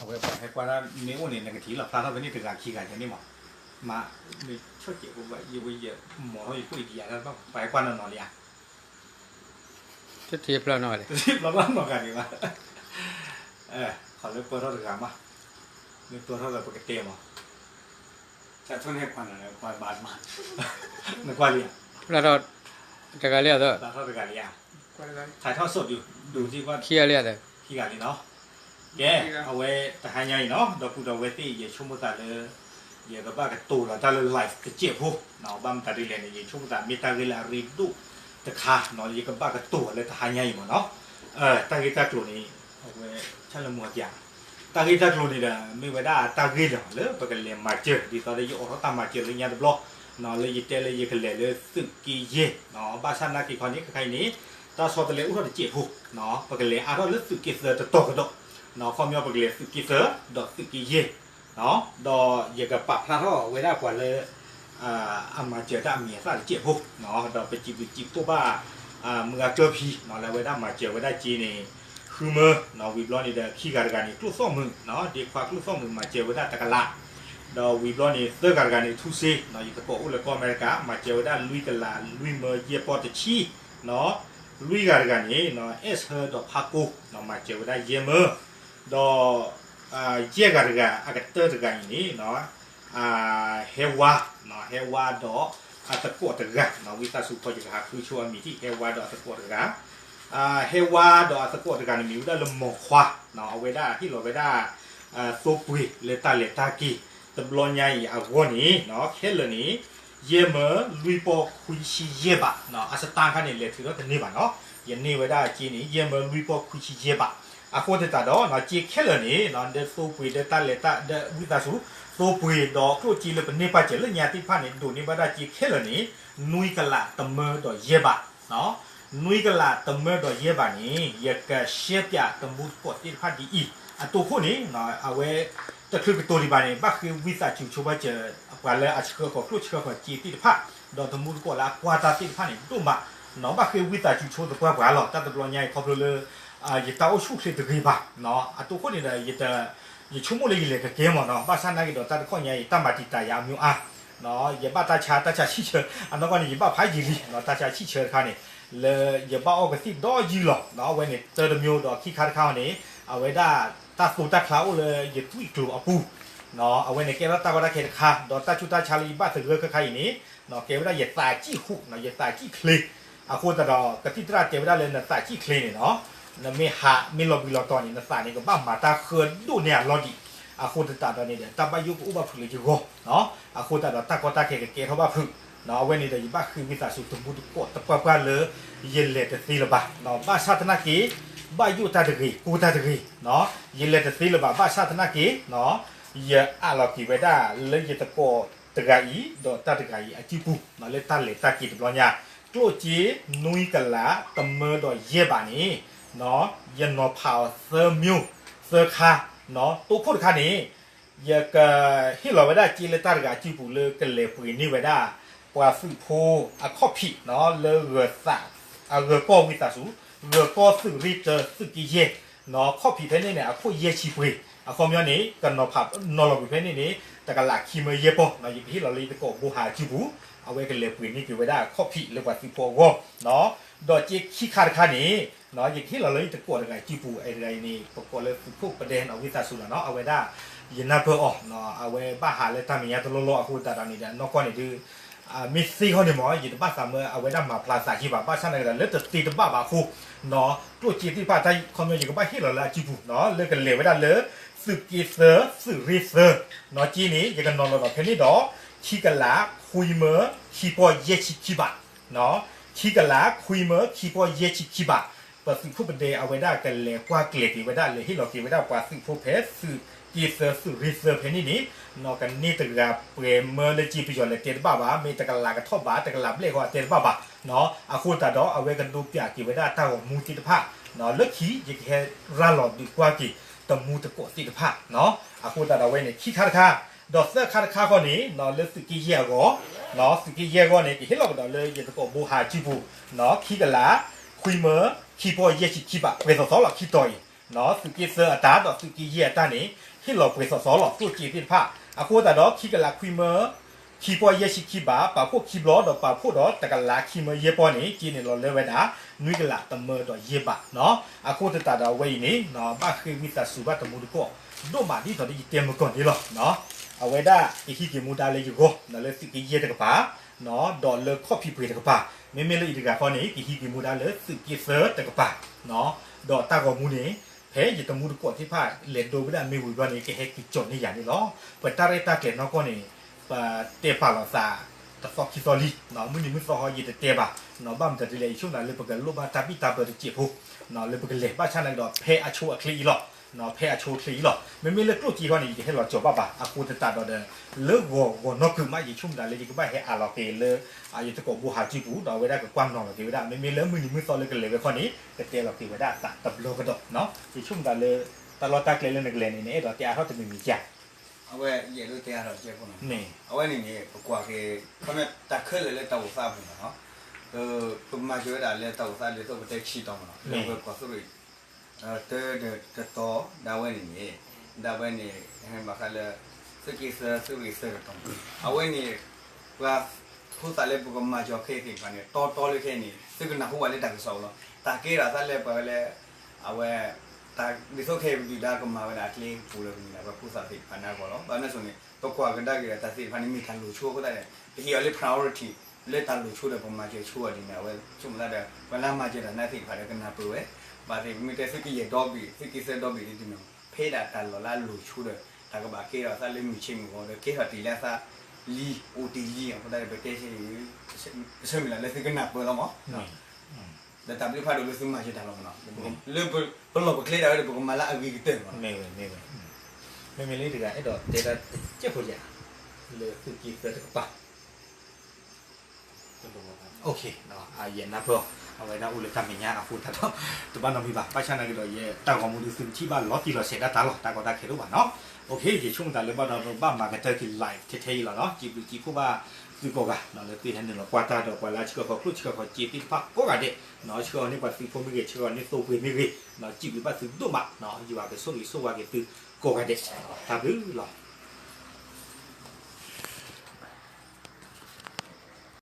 အဝဲပှၤဟဲကွၢ်ဒၣ်မ့ၢ်အိၣ်န့ၣ် နကထံၣ်လီၤဖျါထီၣ်ဖဲန့ၣ်တဂၤခံဂၤယဲန့ၣ်မး, မ့ၢ်ဆီၣ်စဲးဖိဘၣ် ယဝဲယမီၤထီၣ်ယခိၣ်အံၤဒံးယၤတၢ်ဘၣ် ပှၤဟဲကွၢ်နီၢ်နီၢ်လံဧါ, တထံၣ်ဖျါနီၢ်ဂၤဒံး, တထံၣ်ဖျါနီၢ်ဂၤဒံးဘၣ်, ခီလၢပၢၢ်ထီၣ်တဂၤမး, မ့ၢ်ပၢၢ်ထီၣ်ဒီးပကတဲမး, နကွၢ်လံဧါ, ဖျါထီၣ်တဂၤလံဧါ, ဖျါထီၣ်တဂၤလံဧါ, ထါထီၣ်စိၣ်ဒုးဒိးသံကွၢ်ခံဂၤလံဧါ, ခံဂၤလံနီၤ, ကဲ, အဝဲတဟါညါအံၤနီၤ ဒီပုၢ်ဒီဝဲၢ်သ့ၣ် ယဆိကမိၣ်သးလၢ ယကဘၣ်ကတိၤလီၤတၢ်လၢ live တစဲးဖိ, ဘၣ်မတၤဒ်လဲၣ်န့ၣ် ယဆိကမိၣ်သးမ့ၢ်တၢ်ဂ့ၢ်လၢအရ့ဒိၣ်တခါနီၤ ယကဘၣ်ကတိၤလၢတဟါညါအံၤမးနီၤ, တၢ်ဂ့ၢ်တၢ်ကျိၤန့ၣ် အဝဲ ဆၣ်လၢမူအကၠး, တၢ်ဂ့ၢ်တၢ်ကျိၤန့ၣ်ဒီး မ့ၢ်ဝဲဒၣ်တၢ်ဂ့ၢ်လီၤလၢပကလဲၤမၤစၢၤ ဒ်သိးလၢယအိးထီၣ်တၢ်မၤစၢၤလၢညါတဘျီ, လၢယတဲလၢယကလဲၤလၢသုးက့ယဲၢ်, ဘၣ်ဆၣ်နာ်က့ခီန့ၣ် ခဲခါအံၤန့ၣ် တၢ်ဆီတလဲအိၣ်ထီၣ်တစဲးဖိ, ပကလဲၤအါထီၣ်လၢသုးက့သၢတတီၤကဒီး, ခီပညီပကလဲၤသုးက့သၢ ဒီးသုးက့ယဲၢ်, ဒီးယကပာ်ဖျါထီၣ်ဝဲဒၣ်ပှၤလၢ အမၤစၢၤတၢ်အမံၤအသၣ်တစဲးဖိ, ဒီးပစံးဘျုးစံးဖှိၣ်ဘၣ် မုၢ်ဂၤကျၢၢ်ဖံ လၢအဝဲဒၣ်မၤစၢၤဝဲဒၣ်က့န့ၣ် ဃုမၢ, ဝံၤဘျီန့ၣ်ဒီးခံဂၤတဂၤန့ၣ် ကျိၣ်သီၣ်မုၣ်, ဒ့ခွါကျိၣ်သီၣ်မုၣ်မၤစၢၤဝဲဒၣ်တကလး, ဒီးဝံၤဘျီန့ၣ် သၢဂၤတဂၤန့ၣ် ထူစ့, ယသကိးအိၣ်လၢကီၢ်အမဲရကၤ မၤစၢၤဝဲဒၣ်လွံၢ်ကလး လွံၢ်မၢယဲၢ်ပီၢ်တဆံ, လွံၢ်ဂၤတဂၤန့ၣ် အဲၣ်ဆၢဒီးဖးကိ, မၤစၢၤဝဲဒၣ်ယဲၢ်မၢ, ဒီး ယဲၢ်ဂၤတဂၤ အကတၢၢ်တဂၤအံၤန့ၣ် ဟဲဝါ, ဟဲဝါဒီးအသကိးတဂၤ, ဝံသးစူၤခီယကဟးဃုဆိအမံၤထံၣ် ဟဲဝါဒီးအသကိးတဂၤ, ဟဲဝါဒီးအသကိးတဂၤန့ၣ်မ့ၢ်ဝဲဒၣ်လၢမီၤခွါ, အဝဲဒၣ်ဟ့ၣ်လီၤဝဲဒၣ် သိပှ့ၤလၢတၢ်လဲၤတၢ်က့ၤ တဘျီညါအံၤအဂီၢ်န့ၣ် ခဲလၢာ်န့ၣ် ယဲၢ်မၢလွံၢ်ပီၢ်ခွံဆံယဲၢ်ဘး, အစတါခါန့ၣ် လဲၤထုးထီၣ်တန့ၢ်ဘၣ်နီၤ, ယန့ၢ်ဝဲဒၣ်အက့န့ၣ် ယဲၢ်မၢလွံၢ်ပီၢ်ခွံဆံယဲၢ်ဘး, အဃိသတးဒီး က့ခဲလၢာ်န့ၣ် ဒီးသိပှ့ၤဒီးတၢ်လဲၤတၢ်ဒီးဝံသးစူၤ သိပှ့ၤဒီးကျိၣ်စ့လၢပန့ၢ်ပာ်စၢၤလၢညါသ့ၣ်တဖၣ်န့ၣ် ဒိးန့ၢ်ဘၣ်ဒၣ်က့ခဲလၢာ်န့ၣ် နွံကလးတမၢဒီးယဲၢ်ဘး နွံကလးတမၢဒီးယဲၢ်ဘးန့ၣ် ယကရှဲပၠးတမူတကိးသ့ၣ်တဖၣ်ဒ်အံၤ, အတိခိၣ်န့ၣ် အဝဲ တချုးကတိၤဒံးဘၣ်န့ၣ် ဘၣ်ဃ့ဝံသးစူၤဆိဘၣ်စၢၤ ပှၤလၢအဆှၢဃီၤကျိၣ်ဆှၢဃီၤစ့သ့ၣ်တဖၣ်, ဒီးတမူတကိးလၢအကွၢ်တၢ်သ့ၣ်တဖၣ်န့ၣ် ဒိၣ်မး, ဘၣ်ဃ့ဝံသးစူၤဆိသပှၢ်ပှၢ်လီၤ. တၢ်တဘျီညါအံၤခီဖျိလၢ ယတၢ်အိၣ်ဆူၣ်အိၣ်ချ့တဂ့ၤဘၣ်, အတိခိၣ်န့ၣ်ဒီး ယဆိကမိၣ်လၢယလဲၤကကဲမးနီၤ, ဘၣ်ဆၣ်နာ်က့ဒီးတၢ်တခီညါအံၤ တၢ်မၤတံာ်တာ်ယၤအမံၤအါ ယဘၣ်တၢ်ဆါ တၢ်ဆါဆံၣ်ဆၢ, အနီၢ်ကီၢ်န့ၣ် ယဘၣ်ဖးယံာ်လံ, တၢ်ဆါဆံၣ်ဆၢတခါန့ၣ် လၢယဘၣ်အီၣ်ကသံၣ်ဒီယုၢ်လီၤ, အဝဲန့ၣ် တၢတမျိုးဒီး ခံခါတခါန့ၣ် အဝဲဒၣ်တၢ်သိတၢ်ချါအိၣ်လၢယသွံၣ်ကျိၤအပူၤ, အဝဲန့ၣ်ကဲထီၣ်တၢ်ကီတၢ်ခဲတခါ, ဒီးတၢ်ဆူးတၢ်ဆါလၢယဘၣ်သဂၢၢ်ခဲခါအံၤန့ၣ် ကဲဝဲဒၣ်ယသးစံၣ်ဟူး, ယသးစံၣ်ချ့, အဃိသတးဒီး ကသံၣ်သရၣ်တဲဝဲဒၣ်လၢနသးစံၣ်ချ့န့ၣ်နီၤ, နမ့ၢ်ဟးမ့ၢ်လီၤဘှံးလီၤတီၤန့ၣ် နသးန့ၣ်ကဘၣ်မၤတၢ်ဃၢဒိၣ်န့ၢ်အလီၢ်ဒံး, အဃိသတးဒီးန့ၣ်ဒီး တၢ်ဘၣ်ယိၣ်ကအိၣ်ဘၣ်ဖုးလၢယဂီၢ်, အဃိသတးဒီးတၢ်ကီတၢ်ခဲကကဲထီၣ်ဘၣ်ဖုး, အဝဲန့ၣ်ဒီးယဘၣ်ဃ့ဝံသးစူၤတမူတကိးသပှၢ်ပှၢ်လၢ ယလဲၤတသ့လၢၤဘၣ်, ဘၣ်ဆၣ်သနာ်က့ ဘၣ်ယိၣ်တၢ်တဂ့ၤ ကိၢ်တၢ်တဂ့ၤ, ယလဲၤတသ့လၢၤဘၣ် ဘၣ်ဆၣ်သနာ်က့ ယအးလီၤက့ၤဝဲဒၣ်လၢယသကိးတဂၤအံၤ ဒီးတၢ်တဂၤအံၤအစုပူၤ လၢတၢ်လဲၤတၢ်က့ၤတဘျီညါ, ကျိၣ်စ့နွံကလးတမၢဒီးယဲၢ်ဘးန့ၣ် ယနီၤဖးအီၤသၢမျိုး သၢခါ, တိခိၣ်တခါန့ၣ် ယကဟ့ၣ်လီၤဝဲဒၣ်စ့လၢတၢ်တဂၤအစုပူၤလၢကလဲၤပှ့ၤန့ၢ်ဝဲဒၣ် ပှၤသုးဖိအခီၣ်ဖံးလၢ ဂၢၤကီၢ်ဝံသးစူၤ ဂၢၤကီၢ်သုးရ့ၣ်တၢ သုးက့ယဲၢ် ခီၣ်ဖံးဖဲန့ၣ်န့ၣ် အခိၣ်ယဲၢ်ဆံပှ့ၤ, အခီပညီန့ၣ် ကနီၤဖးနီၤလီၤကွံာ်ဖဲန့ၣ်န့ၣ် တကလးခံမၢယဲၢ်ပီၢ်, ယကဟ့ၣ်လီၤလၢယသကိးဘိဟးအစုပူၤ, အဝဲကလဲၤပှ့ၤန့ၢ်က့ၤဝဲဒၣ်ခီၣ်ဖံးလၢပှၤသုးဖိအဂီၢ်, ဒီးစ့ခံခါတခါန့ၣ် ယကဟ့ၣ်လီၤလၢယသကိးတဂၤအစုပူၤ, အဲတဂၤအံၤန့ၣ် ပကိးလၢသုးခိၣ်ပဒဲနီၤ ဝံသးစူၤလီၤနီၤ, အဝဲဒၣ် ယနၢ်ပၢၢ်အီၤ, အဝဲဘၣ်ဟးလၢတၢ်မဲာ်ညါတလီၢ်လီၢ်အဃိသတးဒီးန့ၣ်ဒီး နီၢ်ကီၢ်န့ၣ်ဒုး မ့ၢ်သ့ဃီန့ၣ်မး ယတဘၣ်သးမၢအဝဲဒၣ်မၤဖျါသးယံာ်ဘၣ်, ဘၣ်ဆၣ်သနာ်က့ဒီး လၢတသ့တဘၣ်ဘၣ်အဃိ, ကျိၣ်စ့သ့ၣ်တဖၣ်တၢ်ခီပညီ ယကဘၣ်ဟ့ၣ်လီၤလၢအစုပူၤ, လၢကလဲၤဝဲဒၣ်လၢ သုးက့သၢ သုးရ့ၣ်သၢ, စ့န့ၣ် ယကနီၤလီၤဒီးဖဲန့ၣ်ဒီး ခံကလး ခွံမၢ ခံပီၢ်ယဲၢ်ဆံခံဘး, ခံကလး ခွံမၢ ခံပီၢ်ယဲၢ်ဆံခံဘး, ပသုးခိၣ်ပဒဲအဝဲဒၣ်ကလဲၤကွၢ်ကျဲၤက့ၤဝဲဒၣ် လဲၤဟ့ၣ်လီၤက့ၤဝဲဒၣ်ပှၤသုးဖိဖဲသုးက့သၢ သုးရ့ၣ်သၢဖဲန့ၣ်န့ၣ်, ကန့ၢ်တဂၤပှဲၤမၢလၢစ့ပယီၤလဲၤတဲတဘၣ်ဘၣ်, မ့ၢ်တကလးကထီၣ်ဘး တကလးဘျဲၣ်ဃီတဲတဘၣ်ဘၣ်, အဃိသတးဒီး အဝဲကဒိးပၠးက့ၤဝဲဒၣ်တၢ်ဂီၤမူသ့ၣ်တဖၣ်, လၢခံယကဟဲရၤလီၤဒုးကွၢ်က့ၤ တမူတကိးသ့ၣ်တဖၣ်, အဃိသတးဒီးအဝဲန့ၣ် ခံခါတခါ, ဒီးသၢခါတခါဃီန့ၣ် လၢသုးက့ယဲၢ်အဂီၢ်, သုးက့ယဲၢ်အဂီၢ်န့ၣ် ကဟ့ၣ်လီၤကဒီးလၢယသကိးဘိဟးစုပူၤ, ခံကလး ခွံမၢ ခံပီၢ်ယဲၢ်ဆံခံဘး ပှဲၤသီသီလီၤ ခံတီၤအံၤ, သုးက့သၢအတၢ် ဒီးသုးက့ယဲၢ်အတၢ်န့ၣ် ဟ့ၣ်လီၤပှဲၤသီသီလီၤ ကျိၣ်စ့သ့ၣ်တဖၣ်, အဃိသတးဒီး ခံကလးခွံမၢ ခံပီၢ်ယဲၢ်ဆံခံဘး ပာ်ဖှိၣ်ခံဘျီ ဒီးပာ်ဖှိၣ်ဒီးတကလးခံမၢယဲၢ်ပီၢ်န့ၣ် က့န့ၣ်လီၤလၢဝဲဒၣ် နွံကလးတမၢဒီးယဲၢ်ဘးနီၤ. အဃိသတးဒီးအဝဲအံၤန့ၣ် ဘၣ်ဃ့ဝံသးစူၤဘၣ်တမူတကိး ဒိၣ်မးဒ်သိးဒီးယတဲမုၢ်ကီၢ်န့ၣ်လီၤ. အဝဲဒၣ်ကဟံးက့ၤမူဒါလၢယဂီၢ် လၢသုးက့ယဲၢ်တကပၤ ဒီးလၢခီၣ်ဖံးပှ့ၤတကပၤ, မ့မ့ၢ်လၢအံၤတဂၤဃီန့ၣ် ကဟံးက့ၤမူဒါလၢသုးက့သၢတကပၤ, ဒီးတၢ်ဂီၤမူန့ၣ် ဖဲယတမူတကိးသ့ၣ်တဖၣ် လဲၤဒိဝဲဒၣ်မ့ၢ်ဝံၤဘျီန့ၣ် ကဟဲက့ၤကၠီၤန့ၢ်ယၤန့ၣ်လီၤ. ပတၢ်ရဲၣ်တၢ်ကျဲၤနီၢ်ကီၢ်န့ၣ် ပတဲပာ်လီၤသး တသီခံသီလံ, မုၢ်နံၤမုၢ်သီဟီယတတဲဘၣ်, ဘၣ်မတၤဒ်လဲၣ် ယဆိကမိၣ်သးလၢပကလိၣ်ဘၣ်တၢ်ဘံၣ်တၢ်ဘၢတစဲးဖိ လၢပကလဲၤ ဘၣ်ဆၣ်နာ်က့ဒီး ဖဲအဆိအချ့အံၤလီၤ, ဖဲအဆိအချ့အံၤလီၤ. မ့မ့ၢ်လၢကျိၣ်စ့ဃီန့ၣ် ယတဟဲလီၤကၠီၤဘၣ်ဘၣ်, အဃိသတးဒီး လၢဂီၤဂီၤနီၢ်ကုာ်မး ယဆိကမိၣ်သးလၢယကဘၣ်ဟဲအးလီၤက့ၤလၢ ယတကိးဘိဟးစုပူၤ ဒီးအဝဲဒၣ်ကကွၢ်နီၤလီၤက့ၤဝဲဒၣ် မ့မ့ၢ်လၢမုၢ်နံၤမုၢ်သီလၢကလဲၤဝဲခီန့ၣ် ကတဲလီၤက့ၤဝဲဒၣ်အသးတဘျီကဒီး, ယဆိကမိၣ်သးလၢ တၢ်လီၢ်တၢ်ကျဲလၢနကလဲၤန့ၣ် နအဲၣ်ဒိးတဲအါထီၣ်တမံၤမံၤဧါ. အဝဲယအဲၣ်ဒိးတဲအါထီၣ်တစဲးဖိနီၤ, အဝဲန့ၣ်န့ၣ် ပကွၢ်က့ၤ ခီပညီတၢ်ခဲလၢာ်လၢတၢ်အိၣ်သးအပူၤမးနီၤ, ပမၤစၢၤဝဲဒၣ်လၢတၢ်အိၣ်သးလၢသိးပတဲဆံတီၤမးနီၤ လၢပကွၢ်သိးရ့ၣ် တၢ်တတီၤ ဒၣ်ဝဲန့ၣ်န့ၣ် ဒၣ်ဝဲန့ၣ် ဘၣ်ဃးလၢ သုးက့သၢ သုးရ့ၣ်သၢတတီၤ, အဝဲန့ၣ် ပှၤဖိသၣ်လၢပကမၤစၢၤခဲအံၤသ့ၣ်တဖၣ်န့ၣ် တီတီလၢခဲအံၤန့ၣ် သုကနၢ်ဟူဘၣ်လၢတၢ်ကစီၣ်လီၤ. တၢ်ကဲထီၣ်သးလၢပှၤလၢ အဝဲ တၢ်ဒ်သိးခဲအံၤပဒုၣ်ဒါကမၤဝဲဒၣ်အကျဲပူၤလၢပမ့ၢ်ဒၣ်ပှၤဖိသၣ်သ့ၣ်တဖၣ်န့ၣ်အဂီၢ်လီၤ. ဘၣ်မနုၤအဃိန့ၣ် ပကွၢ်ကဒါက့ၤဒီးတၢ်သ့ၣ်တဖၣ်န့ၣ် မ့ၢ်တၢ်လိၤဆိအဃိသတးန့ၣ် ပဟ့ၣ်အီၤလၢ priority လၢတၢ်လိၤဆိဒီးပမၤစၢၤဆိအီၤဒ်န့ၣ် အဝဲဆိကမိၣ်သးဒီး ပှၤလၢမၤစၢၤတၢ်န့ၣ်သ့ၣ်တဖၣ်ဒီးကနၢ်ပၢၢ်ဝဲ, ဘၣ်သ့ၣ်ပမ့ၢ်တဲသုးက့ယဲၢ်ဒီဘ့ၣ် သုးက့သၢဒီဘ့ၣ်ဒ်န့ၣ် ဖဲဒၣ်တၢ်လီၢ်လၢအလိၤဆိဒီး တၢ်ကဘၣ်ကဲထီၣ်သးလၢမုၢ်ဆ့ၣ်မုၢ်ဂီၤဒီးကဲထီၣ်တ့ၢ်လၢအသးလံ အိၣ်တ့ၢ်လံအဃိသတးဒီး ပတဲဆၢ ပဆၢမုၢ်လၢ်လၢသုကနၢ်ပၢၢ်လီၤမး ဒီးတၢ်ဘျုးဖးဒိၣ်လၢသုမၤစၢၤတၢ်လီၤမးနီၤ, လၢပလီၢ်ပကျဲဒၣ်ဝဲဒီး ပကမၤလၢအဂ့ၤကတၢၢ်မးနီၤ, မ့မ့ၢ်လၢတဂၤအဲၣ်ဒိးတဲဒၣ်တစဲးဖိယၤ လၢသုးက့သၢတကပၤ ယနၢ်ပၢၢ်အီၤ အဝဲဒၣ်အိၣ်လၢတၢ်မဲာ်ညါအဃိသတးဒီး တဘၣ်နီတမံၤဘၣ်, ဘၣ်ဆၣ်နာ်က့ဒီး ယတၢ်ဂီၤမူဒုးသုတထံၣ်ဘၣ်လီၤတံၢ်လီၤဆဲးဒၣ်တၢ်လီၤ, တၢ်ကီတၢ်ခဲတအိၣ်ဘၣ်နီၤ. ယဆိကမိၣ်သးလၢဘၣ်ဒီး ဘၣ်မၤကတၢၢ်က့ၤ live ထဲထဲအံၤလီၤနီၤ, စံးဘျုးစံးဖှိၣ်ဘၣ်သုကိးဂၤ လၢသုဟဲနုာ်လီၤကွၢ်တၢ်ဒီး ပှၤလၢအဆှၢဃီၤကျိၣ်ဆှၢဃီၤစ့သ့ၣ်တဖၣ်ကိးဂၤဒဲး, ဆှၢဃီၤန့ၢ်ပှၤသုးဖိမ့ၢ်ဂ့ၤ ဆှၢဃီၤန့ၢ်သိပှ့ၤမ့ၢ်ဂ့ၤ, စံးဘျုးဘၣ်သုဒိၣ်မး, ယွၤကဆိၣ်ဂ့ၤဆိၣ်ဝါက့ၤသုကိးဂၤဒဲး, တၢ်ဘျုးလီၤ.